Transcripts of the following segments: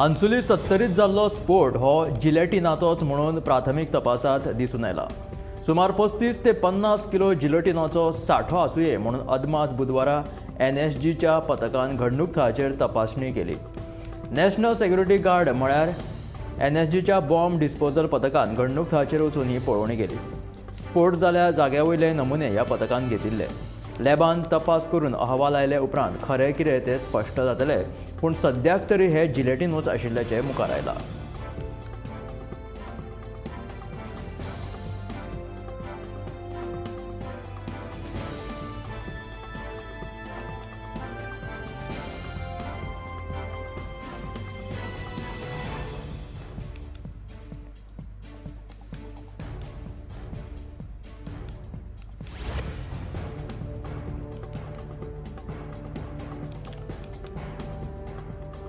अन्सुली 70 जाल्लो स्फोट हो जिलेटिनाचोच म्हणून प्राथमीक तपासात दिसून आयला। सुमार 35 ते 50 किलो जिलेटिनाचो सांठो आसुये म्हणून अदमास बुधवारा एनएसजीच्या पथकान घडणूक थळाचेर तपासणी केली। नॅशनल सेक्युरिटी गार्ड म्हळ्यार एनएसजीच्या बॉम्ब डिस्पोजल पथकान घडणूक थळाचेर वचून ही पळोवणी केली। स्फोट जाल्या जाग्या वयले नमुने ह्या पथकान घेतिल्ले। लॅबान तपास करून अहवाल आयले उपरांत खरें कितें तें स्पश्ट जातलें, पूण सद्याक तरी हे जिलेटिनूच आशिल्ल्याचें मुखार आयलां।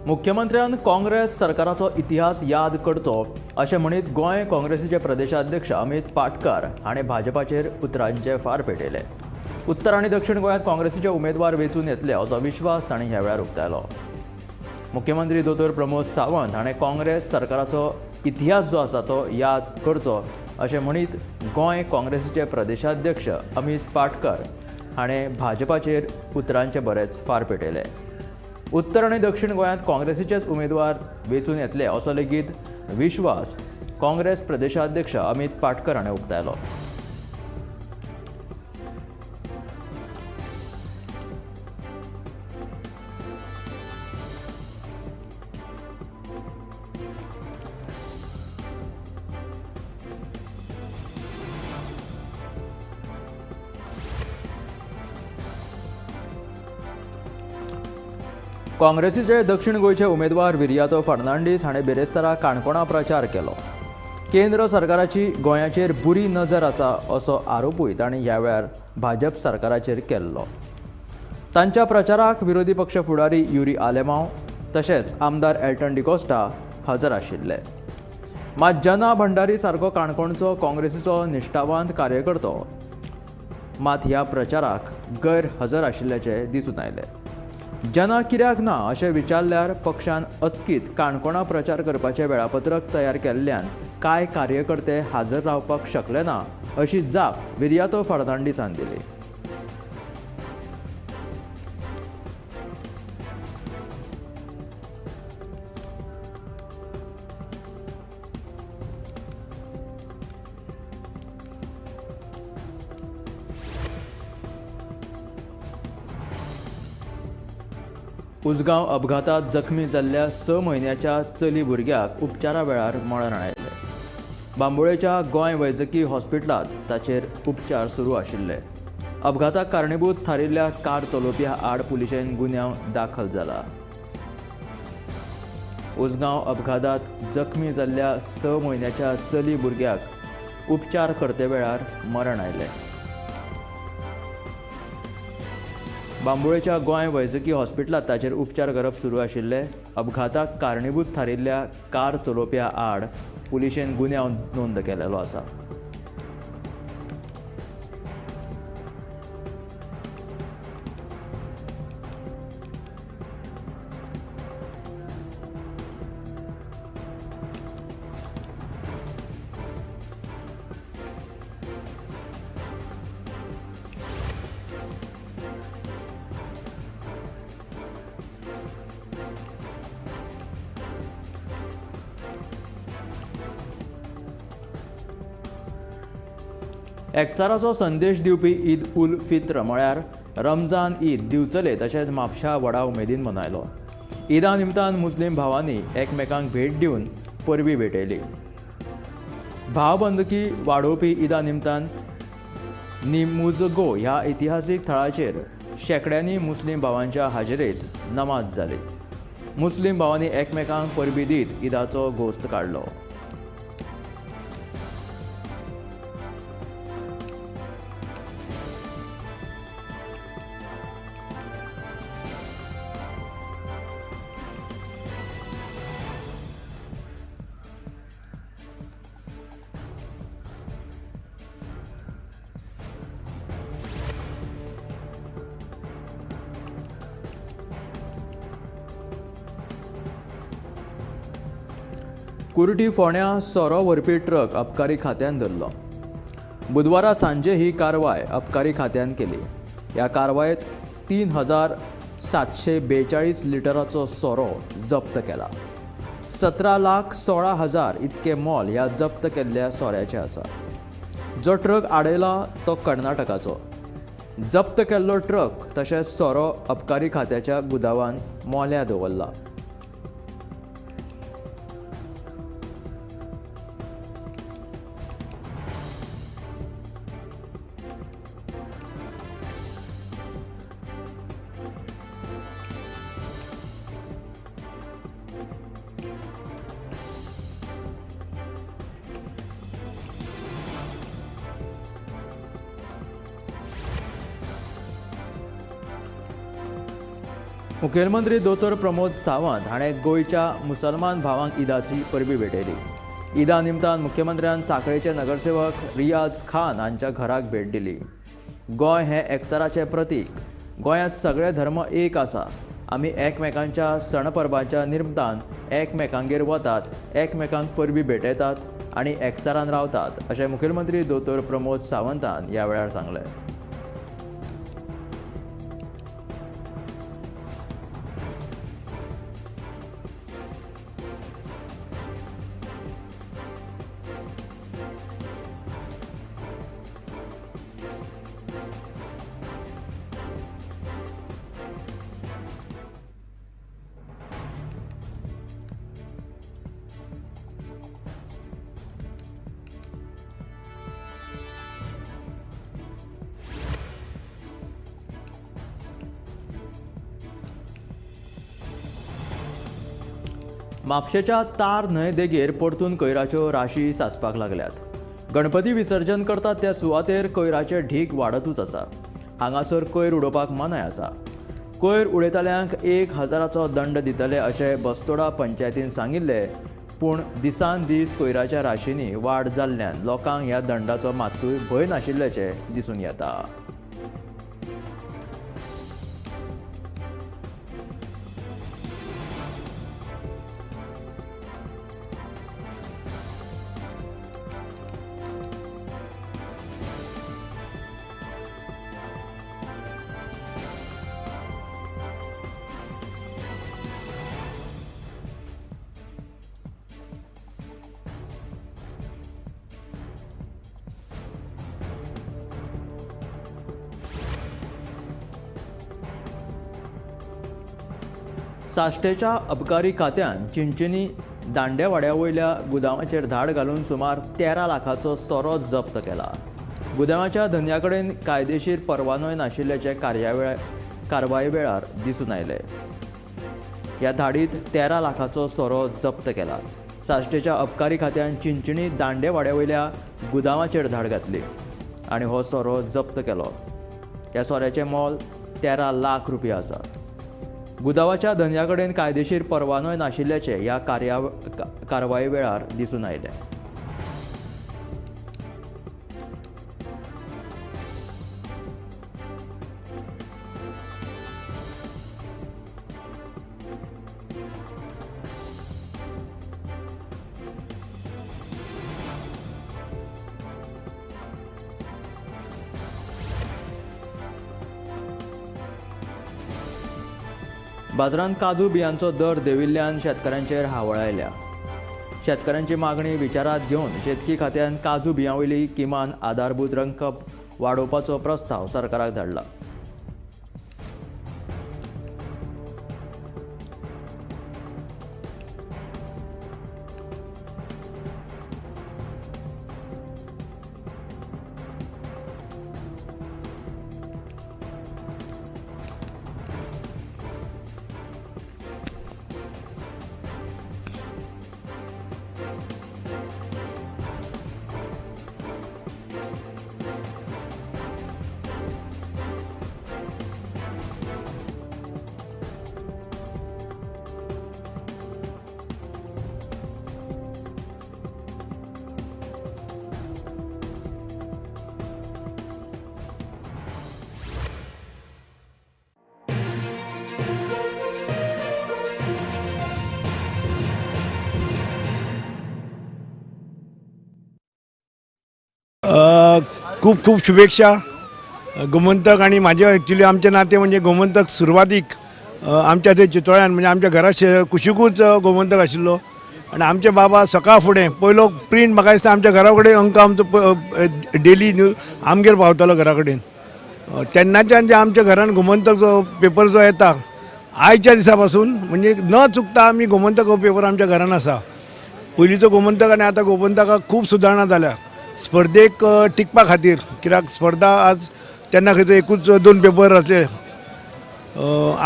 मुख्यमंत्र्यान काँग्रेस सरकाराचो इतिहास याद करचो अशें म्हणीत गोंय काँग्रेसीचे प्रदेशाध्यक्ष अमित पाटकार हाणें भाजपाचेर उतरांचे फार पेटयले। उत्तर आनी दक्षिण गोंयांत काँग्रेसीचे उमेदवार वेंचून येतले असो विश्वास तांणी ह्या वेळार उक्तायलो। मुख्यमंत्री दोतोर प्रमोद सावंत हाणें काँग्रेस सरकाराचो इतिहास जो आसा तो याद करचो अशें म्हणीत गोंय काँग्रेसीचे प्रदेशाध्यक्ष अमित पाटकार हाणें भाजपाचेर उतरांचे बरेच फार पेटयले। उत्तर आनी दक्षिण गोंयांत काँग्रेसीचेच उमेदवार वेंचून येतले असो लेगीत विश्वास काँग्रेस प्रदेशाध्यक्ष अमित पाटकर हाणें उक्तायलो। काँग्रेसीचे दक्षिण गोंयचे उमेदवार विरियातो फर्नांडीस हाणें बिरेस्तारा काणकोणा प्रचार केलो। केंद्र सरकाराची गोंयाचेर बुरी नजर आसा असो आरोपूय तांणी ह्या वेळार भाजप सरकाराचेर केल्लो। तांच्या प्रचाराक विरोधी पक्ष फुडारी युरी आलेमांव तशेंच आमदार एल्टन डिकोस्टा हजर आशिल्ले। मात जना भंडारी सारको काणकोणचो काँग्रेसीचो निश्ठावंत कार्यकर्तो मात ह्या प्रचाराक गैरहजर आशिल्ल्याचें दिसून आयलें। जना कित्याक ना अशें विचारल्यार पक्षान अचकीत काणकोणा प्रचार करपाचें वेळापत्रक तयार केल्ल्यान कांय कार्यकर्ते हाजर रावपाक शकले ना अशी जाप विरियातो फर्नांडीसान दिली। उजगांव अपघातात जखमी जाल्ल्या 6 म्हयन्याच्या चली भुरग्याक उपचारा वेळार मरण आयलें। बांबोळेच्या गोंय वैजकी हॉस्पिटलांत ताचेर उपचार सुरू आशिल्ले। अपघाताक कारणीभूत थारिल्ल्या कार चलोवप्या आड पुलिशेन गुन्यांव दाखल जाला। उजगांव अपघातात जखमी जाल्ल्या 6 म्हयन्याच्या चली भुरग्याक उपचार करते वेळार मरण आयलें। बांबोळेच्या गोंय वैजकी हॉस्पिटलांत ताचेर उपचार करप सुरू आशिल्ले। अपघाताक कारणीभूत थारिल्ल्या कार चलोवप्या आड पुलिशेन गुन्यांव नोंद केल्लो आसा। एकचाराचो संदेश दिवपी ईद उल फित्र म्हळ्यार रमजान ईद दिवचले तशेंच म्हापशा व्हडा उमेदीन मनयलो। ईदा निमतान मुस्लीम भावांनी एकमेकांक भेट दिवन परबी भेटयली। भावबंदकी वाडोवपी ईदा निमतान निमुजगो ह्या इतिहासीक थळाचेर शेंकड्यांनी मुस्लीम भावांच्या हाजेरेंत नमाज जाली। मुस्लीम भावांनी एकमेकांक परबी दीत ईदाचो गोस्त काडलो। कुर्टी फोंड्यां सोरो व्हरपी ट्रक अबकारी खात्यान धरलो. बुधवारा सांजे ही कारवाय अबकारी खात्यान केली. ह्या कारवायेत 3742 लिटराचो सोरो जप्त केला. 17,16,000 इतके मोल ह्या जप्त केल्ल्या सोऱ्याचें आसा. जो ट्रक आडयला तो कर्नाटकाचो. जप्त केल्लो ट्रक तशेंच सोरो अबकारी खात्याच्या गुदावान मोल्यां दवरला. मुखेलमंत्री दोतोर प्रमोद सावंत हाणें गोंयच्या मुसलमान भावांक ईदाची परबी भेटयली. ईदा निमतान मुख्यमंत्र्यान सांखळेचे नगरसेवक रियाज खान हांच्या घराक भेट दिली. गोंय हें एकचाराचें प्रतीक. गोंयांत सगळे धर्म एक आसा. आमी एकमेकांच्या सण परबांच्या निमतान एकमेकांगेर वतात, एकमेकांक परबी भेटयतात आनी एकचारान रावतात अशें मुखेलमंत्री दोतोर प्रमोद सावंतान ह्या वेळार सांगलें. म्हापशेच्या तार न्हंय देगेर परतून कोयराच्यो राशी साचपाक लागल्यात. गणपती विसर्जन करतात त्या सुवातेर कोयराचे ढीग वाडतूच आसा. हांगासर कोयर उडोवपाक मनाय आसा. कोयर उडयतल्यांक 1000चो दंड दितले अशें बस्तोडा पंचायतीन सांगिल्लें, पूण दिसान दीस कोयराच्या राशींनी वाड जाल्ल्यान लोकांक ह्या दंडाचो मात्तूय भंय नाशिल्ल्याचें दिसून येता. साश्टेच्या अबकारी खात्यान चिंचिनी दांडेवाड्या वयल्या गुदांवाचेर धाड घालून सुमार 13 लाखाचो सोरो जप्त केला. गुदांवाच्या धनया कडेन कायदेशीर परवानोय नाशिल्ल्याचें कारवाये वेळार दिसून आयलें. ह्या धाडीत 13 लाखाचो सोरो जप्त केला. साश्टेच्या अबकारी खात्यान चिंचिनी दांडेवाड्या वयल्या गुदांवाचेर धाड घातली आनी हो सोरो जप्त केलो. ह्या सोऱ्याचें मोल 13 लाख रुपया आसा. गुदावाच्या धनया कडेन कायदेशीर परवानोय नाशिल्ल्याचें ह्या कारवाये वेळार दिसून आयलें. बाजारांत काजू बियांचो दर देंविल्ल्यान शेतकारांचेर हावळ आयल्या. शेतकारांची मागणी विचारांत घेवन शेतकी खात्यान काजू बियां वयली किमान आधारभूत रक्कम वाडोवपाचो प्रस्ताव सरकाराक धाडला. खूब खूब शुभेच्छा गोमंतक. आनी म्हाजें एक्चुली आमचें नातें म्हणजे गोमंतक सुरवातीक आमच्या थंय चितोळ्यान म्हणजे आमच्या घरा कुशिकूच गोमंतक आशिल्लो आनी आमचे बाबा सकाळ फुडें पयलो प्रिंट म्हाका दिसता आमच्या घरा कडेन अंक आमचो डेली न्यूज आमगेर पावतालो घरा कडेन. तेन्नाच्यान जे आमच्या घरान गोमंतक जो पेपर जो येता आयच्या दिसा पासून म्हणजे न चुकता आमी गोमंतक हो पेपर आमच्या घरान आसा. पयलींचो गोमंतक आनी आतां गोमंतकाक खूब सुदारणा जाल्या स्पर्धेक टिकपा खातीर, कित्याक स्पर्धा आज तेन्ना खंय एकूच दोन पेपर आसले,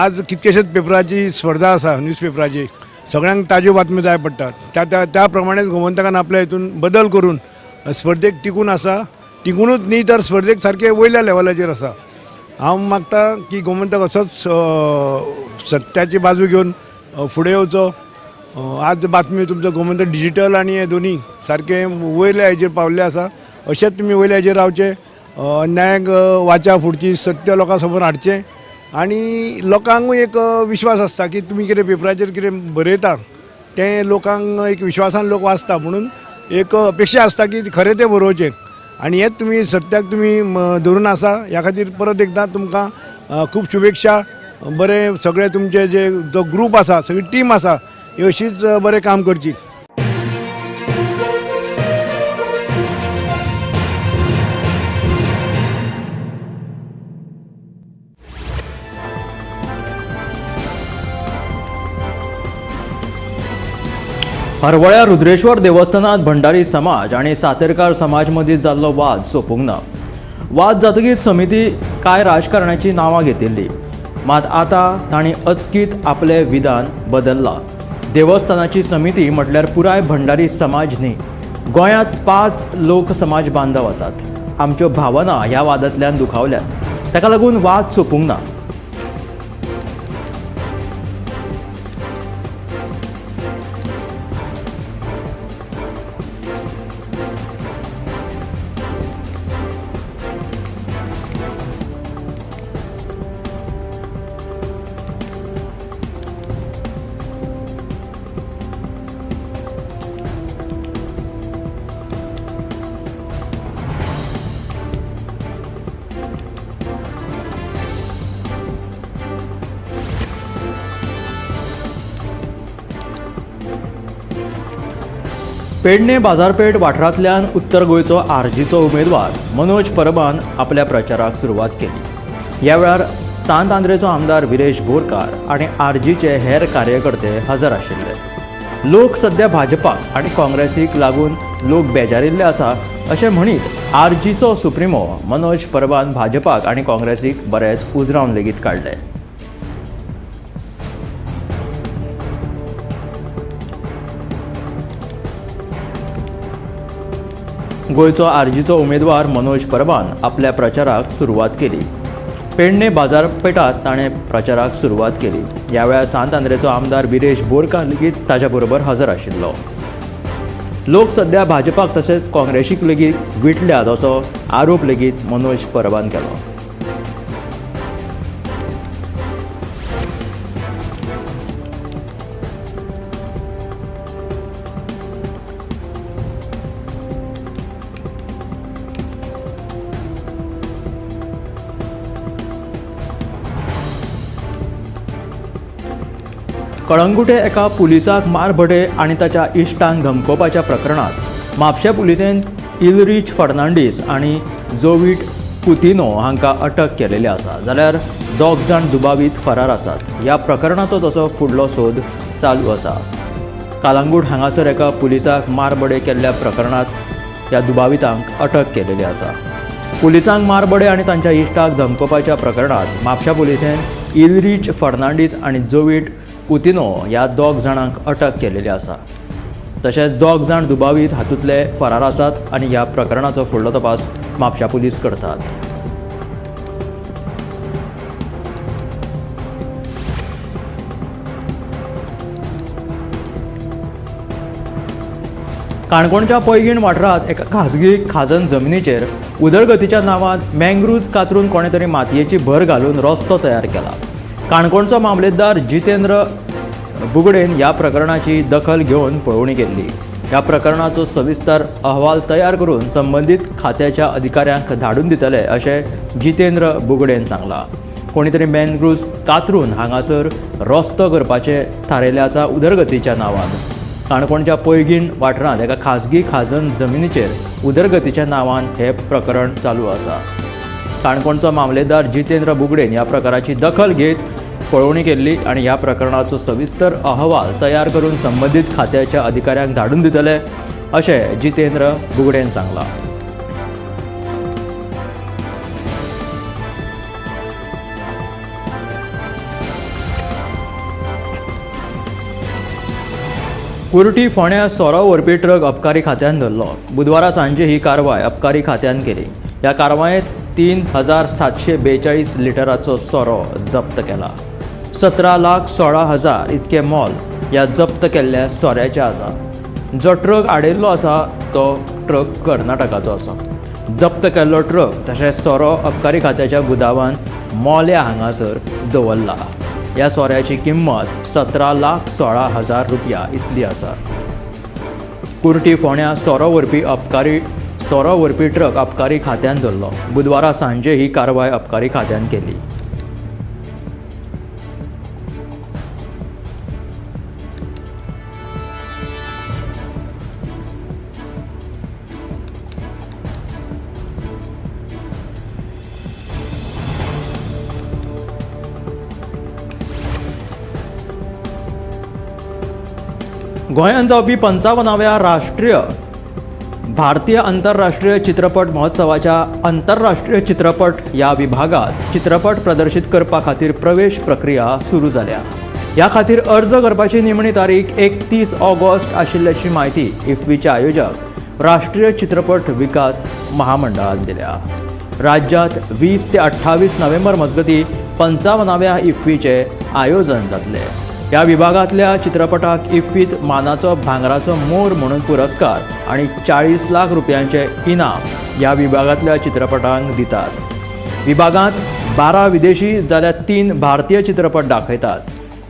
आज कितकेशेच पेपराची स्पर्धा आसा न्यूज पेपराची, सगळ्यांक ताज्यो बातम्यो जाय पडटात. त्या त्या त्या प्रमाणेच गोमंतकान आपल्या हितून बदल करून स्पर्धेक टिकून आसा, टिकूनच न्ही तर स्पर्धेक सारकें वयल्या लेवलाचेर आसा. हांव मागता की गोमंतक असोच सत्याची बाजू घेवन फुडें येवचो. आज बातमी तुमचो गोमंतक डिजिटल आनी हे दोनी सारकें वयल्या हेजेर पावल्ले आसा, अशेंच तुमी वयल्या हेजेर रावचें, अन्यायाक वाचा फुडची, सत्य लोकां समोर हाडचें आनी लोकांकूय एक विश्वास आसता की तुमी कितें पेपराचेर कितें बरयता तें लोकांक एक विश्वासान लोक वाचता, म्हणून एक अपेक्षा आसता की खरें तें बरोवचें आनी हेंच तुमी सत्याक तुमी धरून आसा. ह्या खातीर परत एकदां तुमकां खूब शुभेच्छा. बरें सगळे तुमचे जे जो ग्रूप आसा, सगळी टीम आसा, ही अशीच बरें काम करची. हरवळ्या रुद्रेश्वर देवस्थानात भंडारी समाज आनी सातेरकार समाज मदीं जाल्लो वाद सोंपूंक ना. वाद जातकीच समिती कांय राजकारण्याची नांवां घेतिल्ली, मात आतां तांणी अचकीत आपलें विधान बदल्लां. देवस्थानाची समिती म्हटल्यार पुराय भंडारी समाज न्ही. गोंयांत 5 लोक समाज बांधव आसात. आमच्यो भावना ह्या वादांतल्यान दुखावल्यात, ताका लागून वाद सोंपूंक ना. पेडणे बाजारपेठ वाठारांतल्यान उत्तर गोंयचो आरजीचो उमेदवार मनोज परबान आपल्या प्रचाराक सुरवात केली. ह्या वेळार सांत आंद्रेचो आमदार विरेश बोरकार आनी आरजीचे हेर कार्यकर्ते हजर आशिल्ले. लोक सध्या भाजपाक आनी काँग्रेसीक लागून लोक बेजारिल्ले आसा अशें म्हणीत आरजीचो सुप्रिमो मनोज परबान भाजपाक आनी काँग्रेसीक बरेंच उजरावन लेगीत काडले. गोंयचो आरजीचो उमेदवार मनोज परबान आपल्या प्रचाराक सुरवात केली. पेडणे बाजारपेठात ताणें प्रचाराक सुरवात केली. ह्या वेळार सांत आंद्रेचो आमदार विरेश बोरकार लेगीत ताच्या बरोबर हजर आशिल्लो. लोक सध्या भाजपाक तशेंच काँग्रेसीक लेगीत विटल्यात असो आरोप लेगीत मनोज परबान केलो. कळंगुटे एका पुलिसाक मारभडे आनी ताच्या इश्टांक धमकोवपाच्या प्रकरणांत म्हापशें पुलिसेन इलरीच फर्नांडीस आनी जोवीट कुतिनो हांकां अटक केलेली आसा, जाल्यार 2 जाण दुबावीत फरार आसात. ह्या प्रकरणाचो तसो फुडलो सोद चालू आसा. कालांगूट हांगासर एका पुलिसाक मारबडे केल्ल्या प्रकरणांत ह्या दुबावितांक अटक केलेली आसा. पुलिसांक मारबडे आनी तांच्या इश्टाक धमकोवपाच्या प्रकरणांत म्हापशें पुलिसेन इलरीच फर्नांडीस आनी जोवीट कुतिनो ह्या 2 जाणांक अटक केलेली आसा. तशेंच 2 जाण दुबावीत हातूंतले फरार आसात आनी ह्या प्रकरणाचो फुडलो तपास म्हापशा पुलीस करतात. काणकोणच्या पैगीण वाठारांत एका खाजगी खाजन जमनीचेर उदरगतीच्या नांवान मँग्रुव्ज कातरून कोणें तरी मातयेची भर घालून रस्तो तयार केला. काणकोणचो मामलेदार जितेंद्र बुगडेन ह्या प्रकरणाची दखल घेवन पळोवणी केल्ली. ह्या प्रकरणाचो सविस्तर अहवाल तयार करून संबंदीत खात्याच्या अधिकाऱ्यांक धाडून दितले अशें जितेंद्र बुगडेन सांगलां. कोणी तरी मॅनग्रुव्ज कातरून हांगासर रस्तो करपाचें थारायलें आसा उदरगतीच्या नांवान. काणकोणच्या पैगीण वाठारांत एका खाजगी खाजन जमिनीचेर उदरगतीच्या नांवान हें प्रकरण चालू आसा. काणकोणचो मामलेदार जितेंद्र बुगडेन ह्या प्रकाराची दखल घेत पळोवणी केल्ली आनी ह्या प्रकरणाचो सविस्तर अहवाल तयार करून संबंदीत खात्याच्या अधिकाऱ्यांक धाडून दितले अशें जितेंद्र बुगडेन सांगलां. कुर्टी फोंड्या सोरो व्हरपी ट्रक अबकारी खात्यान धरलो. बुधवारा सांजे ही कारवाय अबकारी खात्यान केली. ह्या कारवायेंत 3742 लिटराचो सोरो जप्त केला. 17,16,000 इतके मोल ह्या जप्त केल्ल्या सोऱ्याचें आसा. जो ट्रक आडयल्लो आसा तो ट्रक कर्नाटकाचो आसा. जप्त केल्लो ट्रक तशेंच सोरो अबकारी खात्याच्या गुदावान मोल्या हांगासर दवरला. ह्या सोऱ्याची किंमत 17,16,000 रुपया इतली आसा. कुर्टी फोंड्या सोरो व्हरपी ट्रक अबकारी खात्यान धरलो. बुधवारा सांजे ही कारवाय अबकारी खात्यान केली. गोंयांत जावपी 55व्या राष्ट्रीय भारतीय आंतरराष्ट्रीय चित्रपट महोत्सवाच्या आंतरराष्ट्रीय चित्रपट ह्या विभागात चित्रपट प्रदर्शीत करपा खातीर प्रवेश प्रक्रिया सुरू जाल्या. ह्या खातीर अर्ज करपाची निमणी तारीख 31 ऑगस्ट आशिल्ल्याची म्हायती इफ्फीचे आयोजक राष्ट्रीय चित्रपट विकास महामंडळान दिल्या. राज्यांत 20 ते 28 नोव्हेंबर मजगतीं 55व्या इफ्फीचें आयोजन जातलें. ह्या विभागांतल्या चित्रपटाक इफ्फीत मानाचो भांगराचो मोर म्हणून पुरस्कार आनी 40 लाख रुपयांचे इनाम ह्या विभागांतल्या चित्रपटांक दितात. विभागांत 12 विदेशी जाल्यार 3 भारतीय चित्रपट दाखयतात.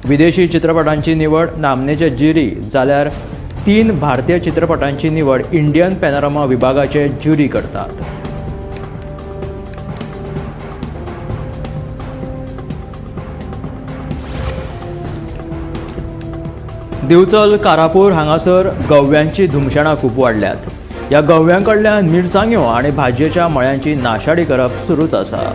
विदेशी चित्रपटांची निवड नामनेचे ज्युरी जाल्यार 3 भारतीय चित्रपटांची निवड इंडियन पॅनोरमा विभागाचे ज्युरी करतात. दिवचल कारापूर हांगासर गव्यांची धुमशेणां खूब वाडल्यात. ह्या गव्यां कडल्यान मिरसांग्यो आनी भाजयेच्या मळ्यांची नाशाडी करप सुरूच आसा.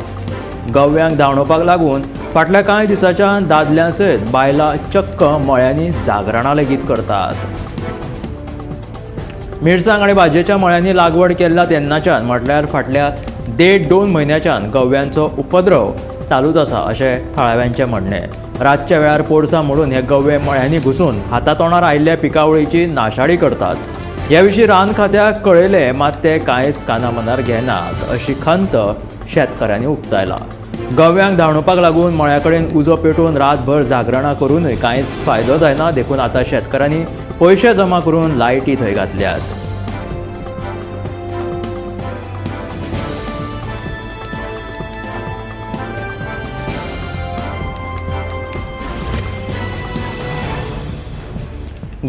गव्यांक धांवडोवपाक लागून फाटल्या कांय दिसांच्यान दादल्यां सयत बायलां चक्क मळ्यांनी जागरणां लेगीत करतात. मिरसांग आनी भाजयेच्या मळ्यांनी लागवड केल्ल्या तेन्नाच्यान म्हटल्यार फाटल्या 1.5-2 म्हयन्याच्यान गव्यांचो उपद्रव चालूच आसा अशें थळाव्यांचें म्हणणें. रातच्या वेळार पोरसां मोडून हे गव्वे मळ्यांनी घुसून हातातोंडार आयिल्ल्या पिकावळीची नाशाडी करतात. ह्या विशीं रान खात्याक कळयलें मात ते कांयच कानामनार घेनात अशी खंत शेतकऱ्यांनी उक्तायला. गव्यांक धांवडोवपाक लागून मळ्या कडेन उजो पेटोवन रातभर जागरणां करूनय कांयच फायदो जायना, देखून आतां शेतकऱ्यांनी पयशे जमा करून लायटी थंय घातल्यात.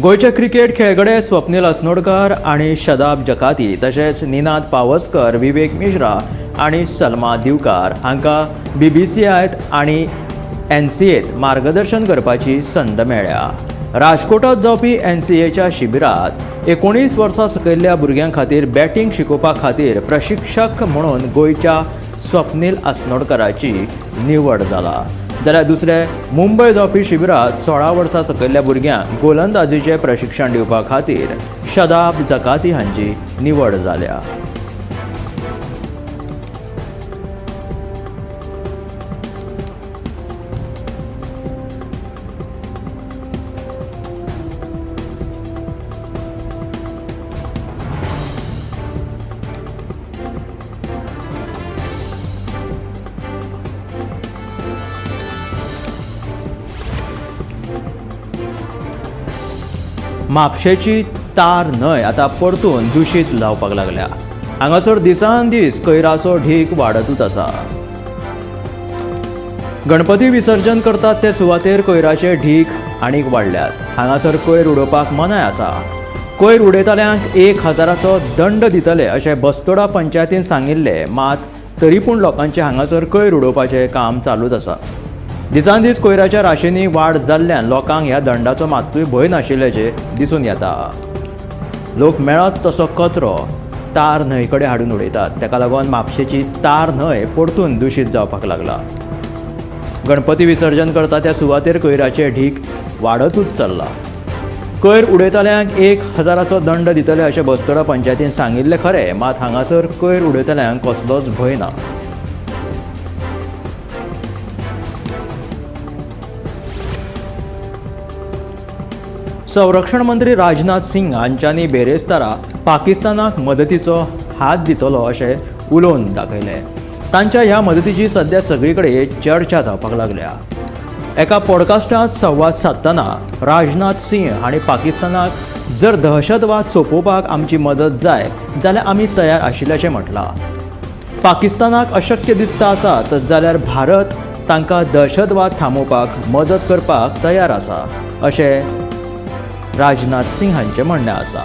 गोंयचे क्रिकेट खेळगडे स्वप्नील अस्नोडकर आनी शदाब जकाती तशेंच निनाद पावसकर, विवेक मिश्रा आनी सलमा दिवकार हांकां बीबीसीआयत आनी एनसीएत मार्गदर्शन करपाची संद मेळ्ळ्या. राजकोटात जावपी एनसीएच्या शिबिरांत 19 वर्सां सकयल्ल्या भुरग्यां खातीर बॅटींग शिकोवपा खातीर प्रशिक्षक म्हणून गोंयच्या स्वप्नील अस्नोडकराची निवड जाला. जाल्यार दुसरे मुंबय जावपी शिबिरांत 16 वर्सां सकयल्ल्या भुरग्यांक गोलंदाजीचें प्रशिक्षण दिवपा खातीर शदाब जकाती हांची निवड जाल्या. म्हापशेची तार न्हंय आतां परतून दुशीत जावपाक लागल्या. हांगासर दिसान दीस कयराचो ढीक वाडतूच आसा. गणपती विसर्जन करतात ते सुवातेर कयराचे ढीक आनीक वाडल्यात. हांगासर कयर उडोवपाक मनाय आसा. कोयर उडयतल्यांक 1000चो दंड दितले अशें बस्तोडा पंचायतीन सांगिल्लें, मात तरी पूण लोकांचें हांगासर कोयर उडोवपाचें काम चालूच आसा. दिसान दीस कोयराच्या राशींनी वाड जाल्ल्यान लोकांक ह्या दंडाचो मात्तूय भंय नाशिल्ल्याचें दिसून येता. लोक मेळत तसो कचरो तार न्हंय कडेन हाडून उडयतात. ताका लागून म्हापशेची तार न्हंय परतून दुशीत जावपाक लागला. गणपती विसर्जन करता त्या सुवातेर कोयराचे ढीक वाडतूच चल्ला. कोयर उडयतल्यांक 1000चो दंड दितले अशें बस्तोडा पंचायतीन सांगिल्लें खरें, मात हांगासर कोयर उडयतल्यांक कसलोच भंय ना. संरक्षण मंत्री राजनाथ सिंग हांच्यांनी बेरेस्तारा पाकिस्तानाक मदतीचो हात दितलो अशें उलोवन दाखयलें. तांच्या ह्या मदतीची सध्या सगळी कडेन चर्चा जावपाक लागल्या. एका पॉडकास्टांत संवाद सादतना राजनाथ सिंह हांणी पाकिस्तानाक जर दहशतवाद सोंपोवपाक आमची मदत जाय जाल्यार आमी तयार आशिल्ल्याचें म्हटलां. पाकिस्तानाक अशक्य दिसता आसा जाल्यार भारत तांकां दहशतवाद थांबोवपाक मजत करपाक तयार आसा अशें राजनाथ सिंह हांचें म्हणणें आसा.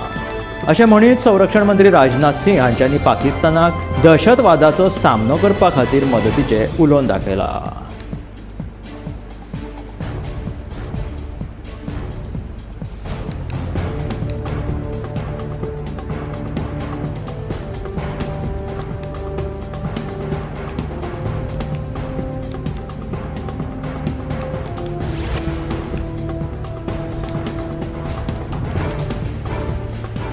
अशें म्हणीत संरक्षण मंत्री राजनाथ सिंह हांच्यांनी पाकिस्तानाक दहशतवादाचो सामनो करपा खातीर मदतीचें उलोवन दाखयलां.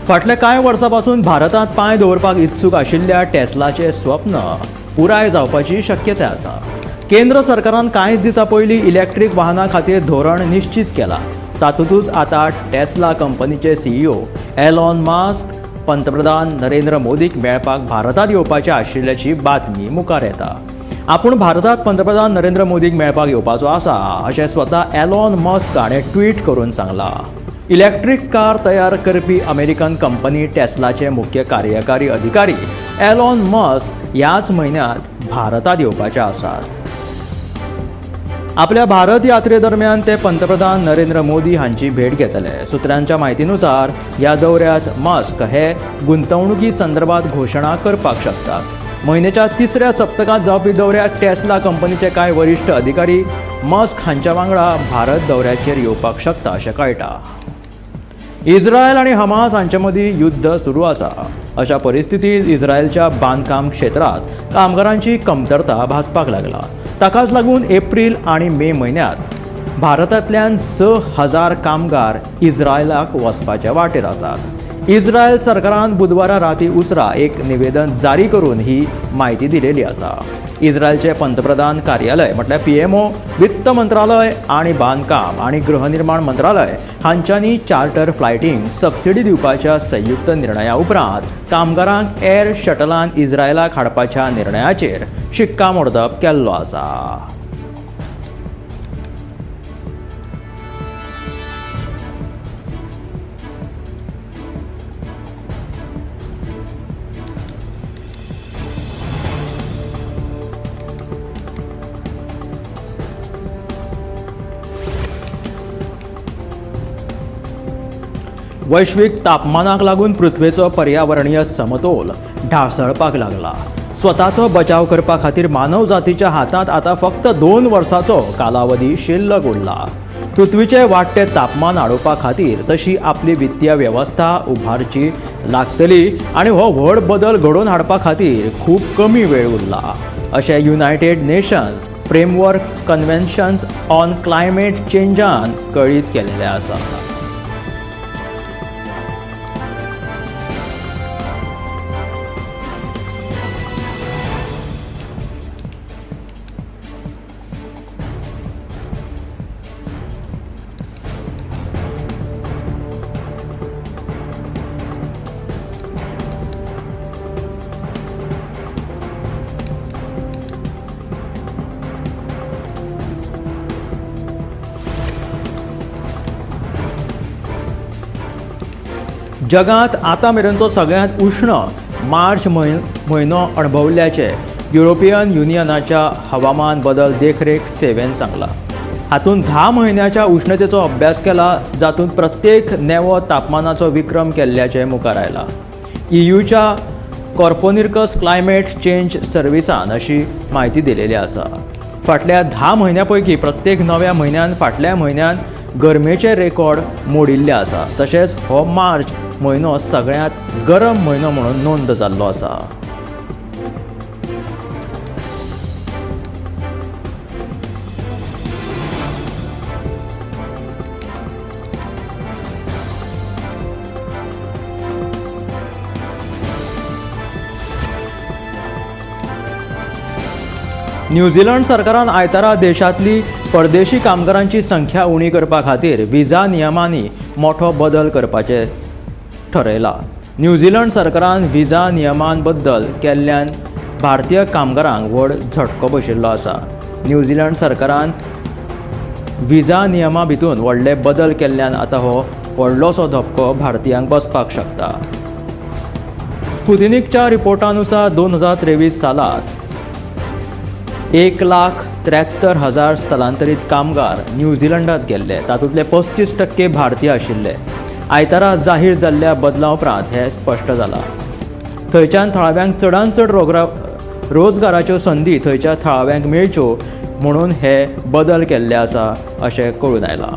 फाटल्या कांय वर्सां पासून भारतांत पांय दवरपाक इत्सूक आशिल्ल्या टेस्लाचें स्वप्न पुराय जावपाची शक्यताय आसा. केंद्र सरकारान कांयच दिसां पयलीं इलेक्ट्रीक वाहनां खातीर धोरण निश्चीत केलां. तातूंतच आतां टेस्ला कंपनीचे सीईओ एलॉन मस्क पंतप्रधान नरेंद्र मोदीक मेळपाक भारतांत येवपाचे आशिल्ल्याची बातमी मुखार येता. आपूण भारतांत पंतप्रधान नरेंद्र मोदीक मेळपाक येवपाचो आसा अशें स्वता एलॉन मस्क हाणें ट्वीट करून सांगलां. इलेक्ट्रीक कार तयार करपी अमेरिकन कंपनी टेस्लाचे मुख्य कार्यकारी अधिकारी एलॉन मस्क ह्याच म्हयन्यांत भारतांत येवपाचे आसात. आपल्या भारत यात्रे दरम्यान ते पंतप्रधान नरेंद्र मोदी हांची भेट घेतले. सुत्रांच्या म्हायतीनुसार ह्या दौऱ्यांत मस्क हे गुंतवणुकी संदर्भात घोशणा करपाक शकतात. म्हयन्याच्या तिसऱ्या सप्तकांत जावपी दौऱ्यात टेस्ला कंपनीचे कांय वरिश्ठ अधिकारी मस्क हांच्या वांगडा भारत दौऱ्याचेर येवपाक शकता अशें कळटा. इस्रायल आनी हमास हांचे मदीं युद्ध सुरू आसा. अशा परिस्थितींत इस्रायलच्या बांदकाम क्षेत्रांत कामगारांची कमतरता भासपाक लागला. ताकाच लागून एप्रील आनी मे म्हयन्यांत भारतांतल्यान 6000 कामगार इस्रायलाक वचपाचे वाटेर आसात. इस्रायल सरकारान बुधवारा राती उसरा एक निवेदन जारी करून ही म्हायती दिलेली आसा. इस्रायलचे पंतप्रधान कार्यालय म्हटल्यार पीएमओ, वित्त मंत्रालय आनी बांदकाम आनी गृहनिर्माण मंत्रालय हांच्यांनी चार्टर फ्लायटींक सबसिडी दिवपाच्या संयुक्त निर्णया उपरांत कामगारांक एअर शटलान इस्रायलाक हाडपाच्या निर्णयाचेर शिक्कामोर्तब केल्लो आसा. वैश्वीक तापमानाक लागून पृथ्वेचो पर्यावरणीय समतोल ढासळपाक लागला. स्वताचो बचाव करपा खातीर मानव जातीच्या हातांत आतां फक्त 2 वर्सांचो कालावधी शिल्लक उरला. पृथ्वीचें वाडटें तापमान आडोवपा खातीर तशी आपली वित्तीय वेवस्था उबारची लागतली आनी हो व्हड बदल घडोवन हाडपा खातीर खूब कमी वेळ उरला अशें United Nations Framework Convention on Climate चेंजान कळीत केल्लें आसा. जगांत आतां मेरेनचो सगळ्यांत उश्ण मार्च म्हयनो अणभवल्ल्याचें युरोपियन युनियनाच्या हवामान बदल देखरेख सेवेन सांगलां. हातूंत 10 म्हयन्याच्या उश्णतेचो अभ्यास केला, जातूंत प्रत्येक नेवो तापमानाचो विक्रम केल्ल्याचें मुखार आयलां. ईयूच्या कॉर्पोनिर्कस क्लायमेट चेंज सर्विसान अशी म्हायती दिलेली आसा. फाटल्या 10 म्हयन्यां पैकी प्रत्येक नव्या म्हयन्यान फाटल्या म्हयन्यान गरमेचे रेकॉर्ड मोडिल्ले आसा. तशेंच हो मार्च म्हयनो सगळ्यांत गरम म्हयनो म्हणून नोंद जाल्लो आसा. न्यूझीलंड सरकारान आयतारा देशांतली परदेशी कामगारांची संख्या उणी करपा खातीर विजा नियमांनी मोठो बदल करपाचें ठरयलां. न्यूझीलंड सरकारान विजा नियमां बद्दल केल्ल्यान भारतीय कामगारांक व्हड झटको बशिल्लो आसा. न्यूझीलंड सरकारान विजा नियमां भितून व्हडले बदल केल्ल्यान आतां हो व्हडलोसो धपको भारतीयांक बसपाक शकता. स्पुतनिकच्या रिपोर्टानुसार 2023 सालात 1,73,000 स्थलांतरीत कामगार न्यूझीलंडात गेल्ले, तातूंतले 35% भारतीय आशिल्ले. आयतारा जाहीर जाल्ल्या बदला उपरांत हें स्पश्ट जालां. थंयच्यान थळाव्यांक चडांत चड रोजगाराच्यो संदी थंयच्या थळाव्यांक मेळच्यो म्हणून हे बदल केल्ले आसा अशें कळून आयलां.